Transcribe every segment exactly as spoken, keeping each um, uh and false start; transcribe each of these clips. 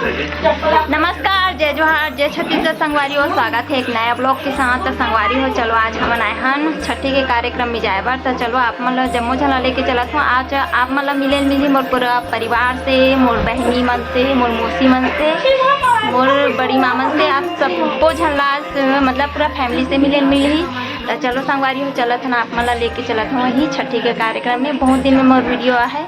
नमस्कार, जय जोहार, जय छत्तीसगढ़ संगवारी हो। स्वागत हे एक नया vlog के साथ। त संगवारी हो, चलो आज हमन आए हन छट्ठी के कार्यक्रम में जाए बर। त चलो आप मन ल जम्मो झन ल लेके चलत हूँ। आज आप मन ल मिले मिली मोर पूरा परिवार से, मोर बहिनी मन से, मोर मौसी मन से, मोर बड़ी माँ मन से, आप सबो झन ला आज, मतलब पूरा family से मिले मिली। त चलो संगवारी हो, चलत हन, आप मन ल लेके चलत हूँ वही छट्ठी के कार्यक्रम में। बहुत दिन में मोर video आहे।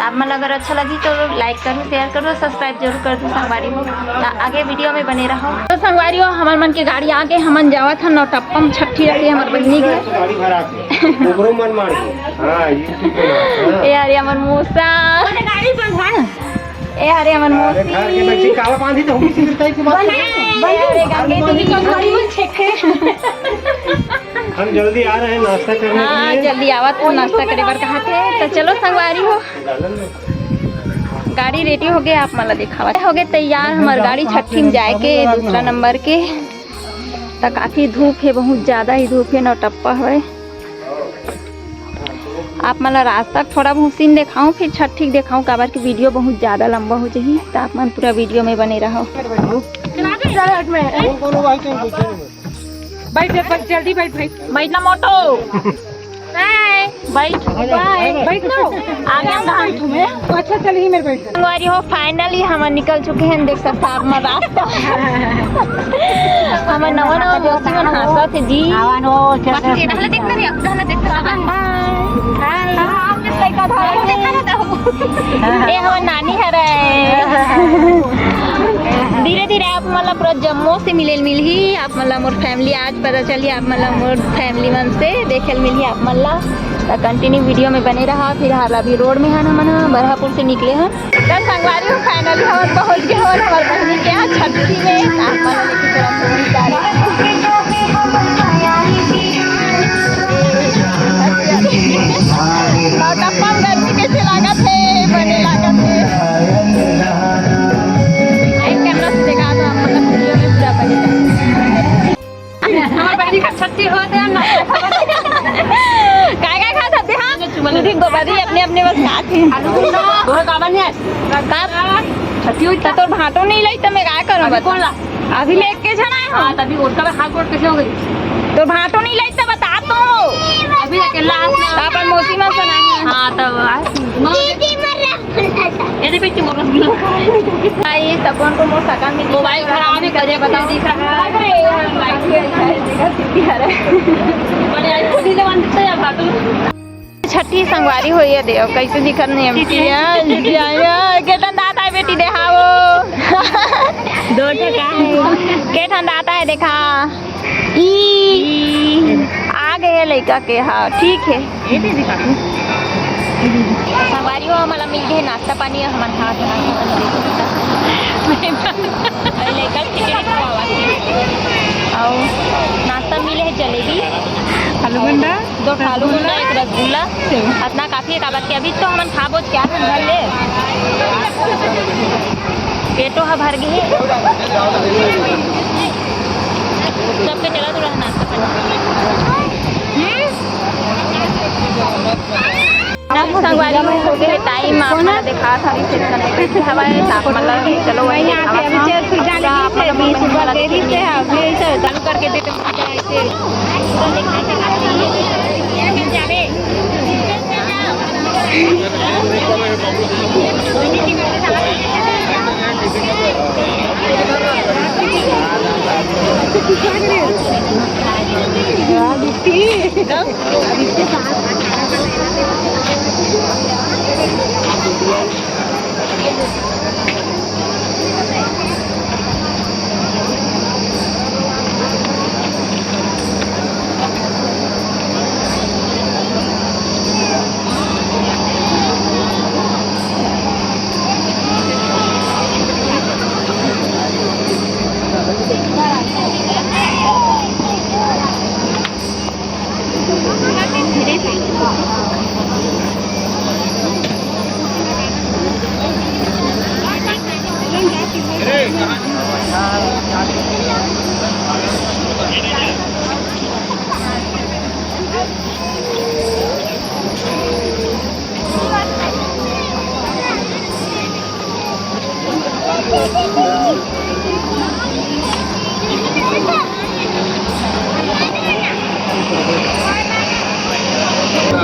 आप मन ला अगर अच्छा लगी तो like करो, share करो, subscribe जरूर कर दो संगवारी हो। त आगे video में बने रहो। तो संगवारी हो, हमर मन के गाड़ी आगे, हमन जावत हन नौटप्पा म छट्ठी रखे हमर बहिनी घर। गाड़ी भरा के, ओकरो मन मार के। हाँ, ये ठीक है ना? हाँ। ए अरे हमर मौसा। गाड़ी बंधवा ना। ए अरे हमर अरे मौसी। घर के बच्चे काला बांधी तो हम किसी टाइप की बात करें। ए अरे गंगे दीदी। गाड़ी में check है। हम जल्दी आ रहे हैं नाश्ता करने के हाँ, लिए। जल्दी आवत हन नाश्ता करे बर कहा थे। त चलो संगवारी हो। गाड़ी ready हो गए, आप मन ला दिखावत हो गए तैयार हमर गाड़ी छट्ठी में जाए के दूसरा नंबर के। त काफी धूप हे, बहुत ज्यादा ही धूप हे, नौटप्पा हवे। आप मन ला रास्ता थोड़ा बहुत scene दिखाऊं, फिर छट्ठी के दिखाऊं, काबर के video बहुत ज्यादा लंबा हो जाही, त आप मन पूरा video में बने रहो। कौन कौन भाई कहीं पूछे नहीं? बैठ, बैठ, बैठ, जल्दी बैठ भाई। बैठ ना मोटो। बाय। बैठ। बाय। बैठ ना। आ गया हम धान। तुम्हें? अच्छा, चल ही मेरे बैठ। संगवारी हो, finally हमन निकल चुके हैं, देख सकता आप मन रास्ता। हमन नवा नवा मौसी मन हाँसत हे जी। आवन हो, चल। बाकी ये रहले देख ना रे, रहले देख ना। बाय। हाय। आपने सही कहा था। ए हमर नानी हरे। धीरे धीरे आप मन ला पूरा जम्मो से मिले मिलही। आप मन ला मोर family आज पता चली, आप मन ला मोर family मन से देखे ल मिलही आप मन ला। त continue video में बने रहा। फिलहाल अभी road में हन, हमन ह बरहापुर से निकले हन। त संगवारी हो, finally हमन पहुंच गए हन हमर बहिनी के यहाँ छट्ठी में। त आप मन ला लेके चलत हन। नौटप्पा म गर्मी कैसे लागत हे? बने लागत हे। आई camera से देखा तो आप मतलब video में पूरा बने लागत हे। हमारे बहनी का छट्ठी होत हे ना। काय काय खात हते, हाँ? तू भी गोबारी अपने अपने बस खात हे। आलू गुंडा। तोहे का बने? का? छट्ठी होत हे। तोर भांटो नहीं लई त मैं काय करूं अभी बता? कौन ला? अभी मैं एक के झन आए हूं। हाँ, तभी उनका मैं हाथ गोड़ कैसे हो गई? तोर भांटो नहीं लई त बता तो। अभी अकेला हाथ में। त अपन मौसी मन से नहीं। हाँ, तब आज। दीदी मर रहा। ये देखो, इतनी मोर रसगुल्ला खा रही है। भाई, तब उनको मोर सका मिली। मोबाइल खराब है, करिए बताओ। दिख रहा है। बड़े आई खुद ही जवान दिखता है, भाटू। छट्ठी संगवारी होई हे, देव कैसे दिखत नहीं हम किया। किया, किया, के ठन दांत आय बेटी, देखाओ। दो ठो का है? के ठन दांत आय, देखा। ई। ई। आ गए हे लइका के, हाँ, ठीक है। ये दे दिखा। संगवारी हो, हमला मिल गए नाश्ता पानी, हमन खात हन नाश्ता पानी। अरे, लइका के टिकट खवावा। अउ नाश्ता मिले हे जलेबी, आलू गुंडा, दो ठो आलू गुंडा, एक रसगुल्ला। सेव। अतना काफी है, काबर के अभी तो हमन खाबो क्या हम घर ले। पेटो ह भर गए। सबके चला थोड़ा नाश्ता पानी। हम्म? अब संगवारी हो गए टाइम, आप मन देखा था रिसेप्शन में बैठे हवाए, तो आप मन ला चलो वही यहाँ पे अभी चल, फिर जाने के लिए भी सुबह देरी से है, अभी ऐसा चालू करके देते हैं।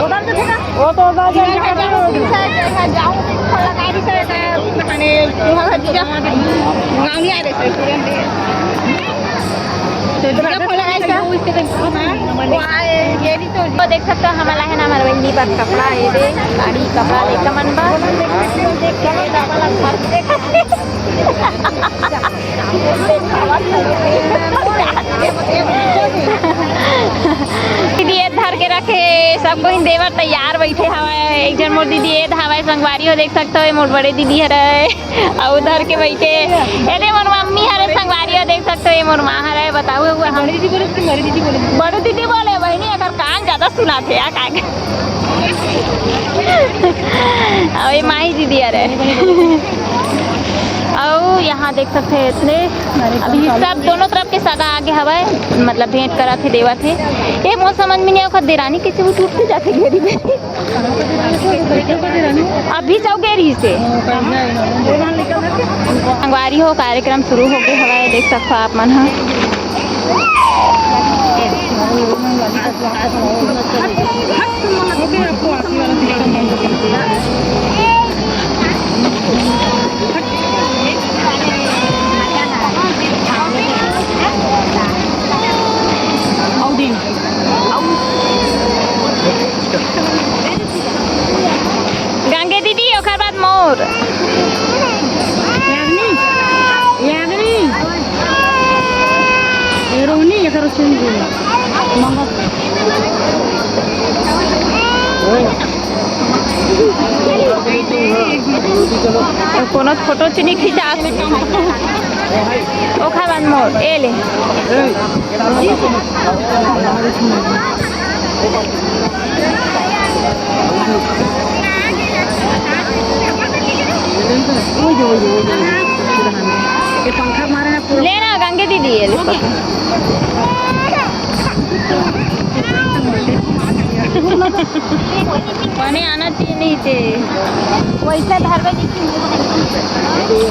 उधर से फेंका। वो तो उधर जाके इधर का जाओ, दूसरा जगह जाओ, तो फोन लगा दी सर, का, माने, वहाँ भतीजा, गाँव नहीं आ रहे सर, तुरंत ही। तो इधर का फोन लगा इसका, हाँ, वो आए, ये नहीं तो। तो देख सकते हो, हमला है ना, हमारे बहनी पर कपड़ा, ये दे, साड़ी, कपड़ा लेकर मन बा। दीदी ये धर के रखे, सब कोई देवर तैयार बैठे हवय। एक जन मोर दीदी ये हवय, संगवारी हो देख सकते हो, ये मोर बड़े दीदी हरे, अउ धर के बैठे। ये दे मोर मम्मी हरे, संगवारी हो देख सकते हो, ये मोर माँ हरे। बताओ, वो हम बड़ी दीदी बोले कि बड़ी दीदी बोले? बड़ी दीदी बोले, बहनी, अगर कान ज्यादा सुनाथे यार, कान। अउ ये माही दीदी हरे। अउ यहाँ देख सकते हैं इतने, अभी सब दोनों तरफ के सगा आगे हवय, मतलब भेंट करत हे, देवत हे। ये मोर समझ में नहीं आया, ओकर देरानी कैसे वो टूट के जाथे घेरी में। अभी चौगेरी से संगवारी हो, कार्यक्रम शुरू हो गए हवय, देख सकते हो आप मन ह। गंगे दीदी, ओकर बाद मोर। याग्नी, याग्नी, ये रोहनी, ये करो सुन जी। मंगल। कोनो फोटो च नहीं खिंचात। ओखर बाद मोर, ए ले। ये पंखा मारे हैं पूरा। ले ना गंगे दीदी, ये ले। पानी आना चाहिए नहीं थे। वैसे धरबे जी की वैसे धरबे।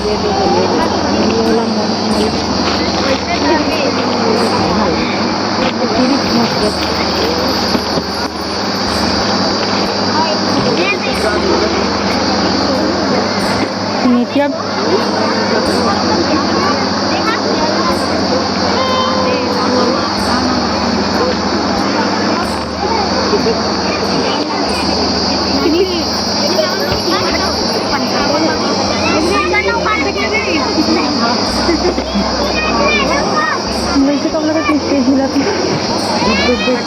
नीचे अब वैसे कब लगा तेज तेज हिला थी।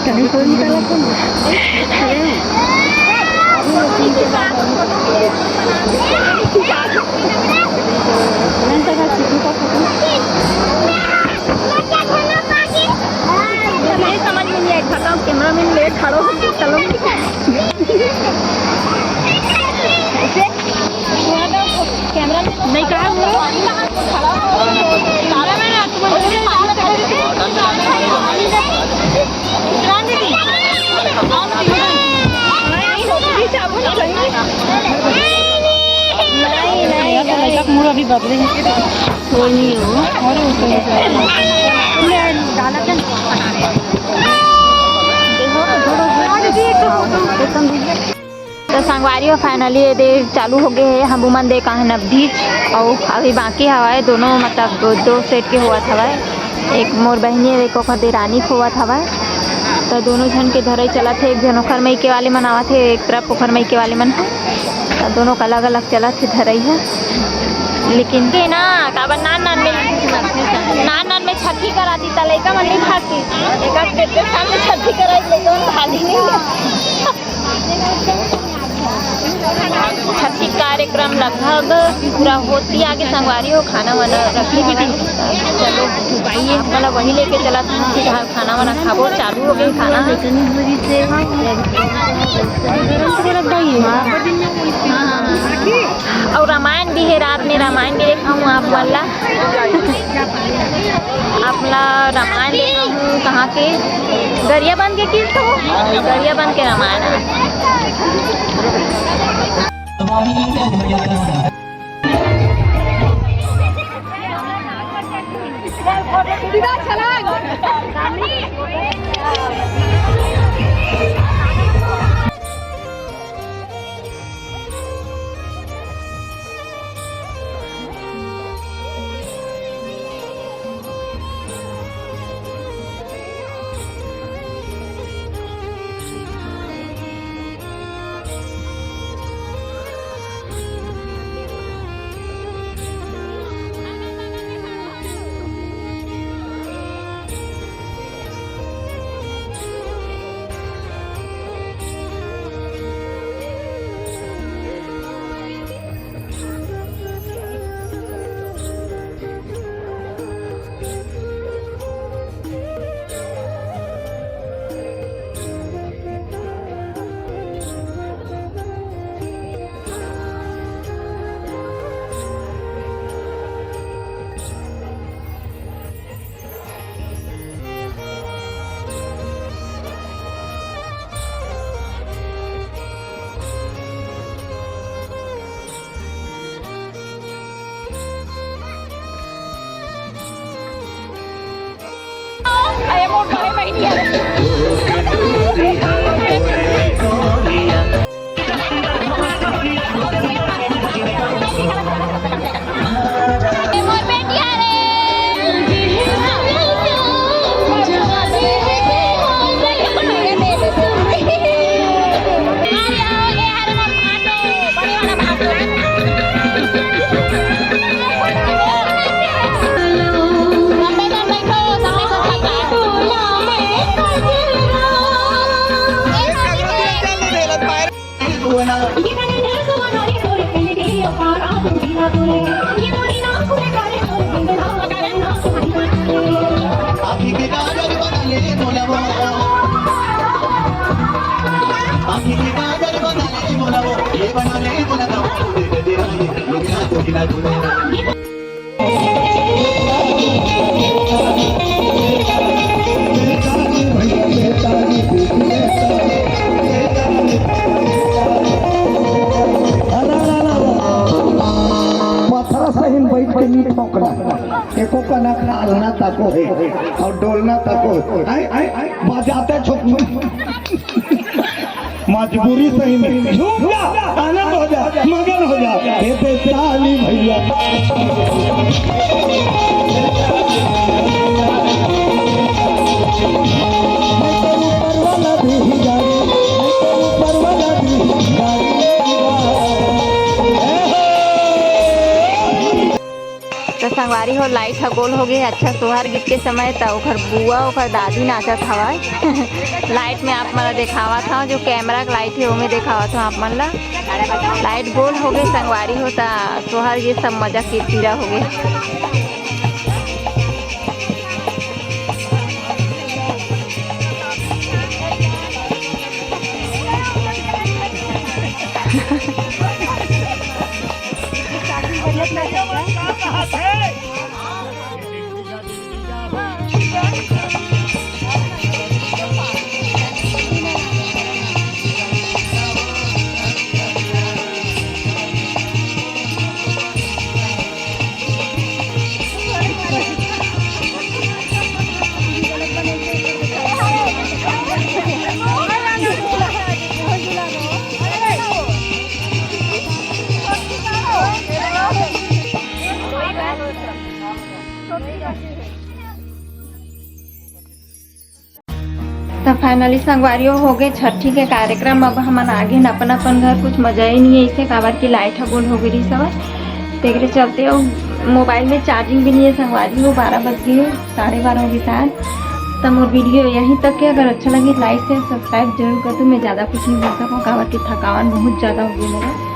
कहीं कोई निकाला था ना। ये समझ में नहीं आया, खत्म, कैमरा मैन लेट खड़ो हो गया, चलो। कैमरा मैन नहीं कहा वो। कैमरा मैन, आप मूड अभी बदले हैं। कोई नहीं है वो। अरे, वो तो नहीं। तो संगवारी हो, finally ये दे चालू हो गए है। हम उमन दे कहा नवधीज, अउ अभी बाकी हवाए दोनों, मतलब दो, दो set के होवत हवाए। एक मोर बहिनी, एक ओकर देरानी के होवत हवय। त दोनों झन के धरई चलत हे, एक झन ओखर मइके वाले मन आवत हे, एक तरफ ओखर मइके वाले मन ह। त दोनों के अलग-अलग चलत हे धरई ह। लेकिन के ना, काबर नान नान में, नान नान में छठी कराती, त लइका मन नइ खाती। एक आध पेट के सामने छठी कराई, लइका मन खाती नहीं है। छठी कार्यक्रम लगभग पूरा होती आगे संगवारी हो, खाना वाना रखी। चलो, आइए, मतलब वही लेके चला था, फिर खाना वाना खाबो, चालू हो गई खाना। हाँ, हाँ, हाँ। अउ रामायण भी है, रात में रामायण भी देखाहूँ आप मन ला। आप ला रामायण देखाहूँ, कहाँ के? गरियाबंद के किस्त हो? गरियाबंद के रामायण है। पथरा सही में बैठ के नहीं ठोकना। एको कना खालना तको है और डोलना तको है। आई, आई, आई, बजाते छुप। मजबूरी सही में झूम जा, आनंद हो जा, मगन हो जा। हे दे ताली भैया। मैं तो ऊपर वाला भी जाने, मैं तो ऊपर वाला भी जाने। तो संगवारी हो, लाइट ह गोल हो गे। अच्छा, सोहर गीत के समय त ओखर बुआ, ओखर दादी नाचत हवय। लाइट में आप मन ला देखावत हव, जो कैमरा के लाइट हे, ओमे देखावत हव आप मन ला। लाइट गोल हो गे संगवारी हो, त सोहर गीत सब मजा किरकिरा हो गे। त finally संगवारी हो, हो गे छठी के कार्यक्रम। अब हमन आगे न अपन अपन घर। कुछ मजा ही नहीं है इसे, काबर की लाइट ह गोल हो गे रहिस हवय, तेकरे चलते वो मोबाइल में चार्जिंग भी नहीं है संगवारी हो। बारह बज गए, साढ़े बारह हो गए शायद। त मोर वीडियो यहीं तक के। अगर अच्छा लगी, लाइक, शेयर, सब्सक्राइब जरूर कर दो। मैं ज़्यादा कुछ नहीं बोल सकूँ, काबर की थकावट बहुत ज़्यादा हो गई मेरा।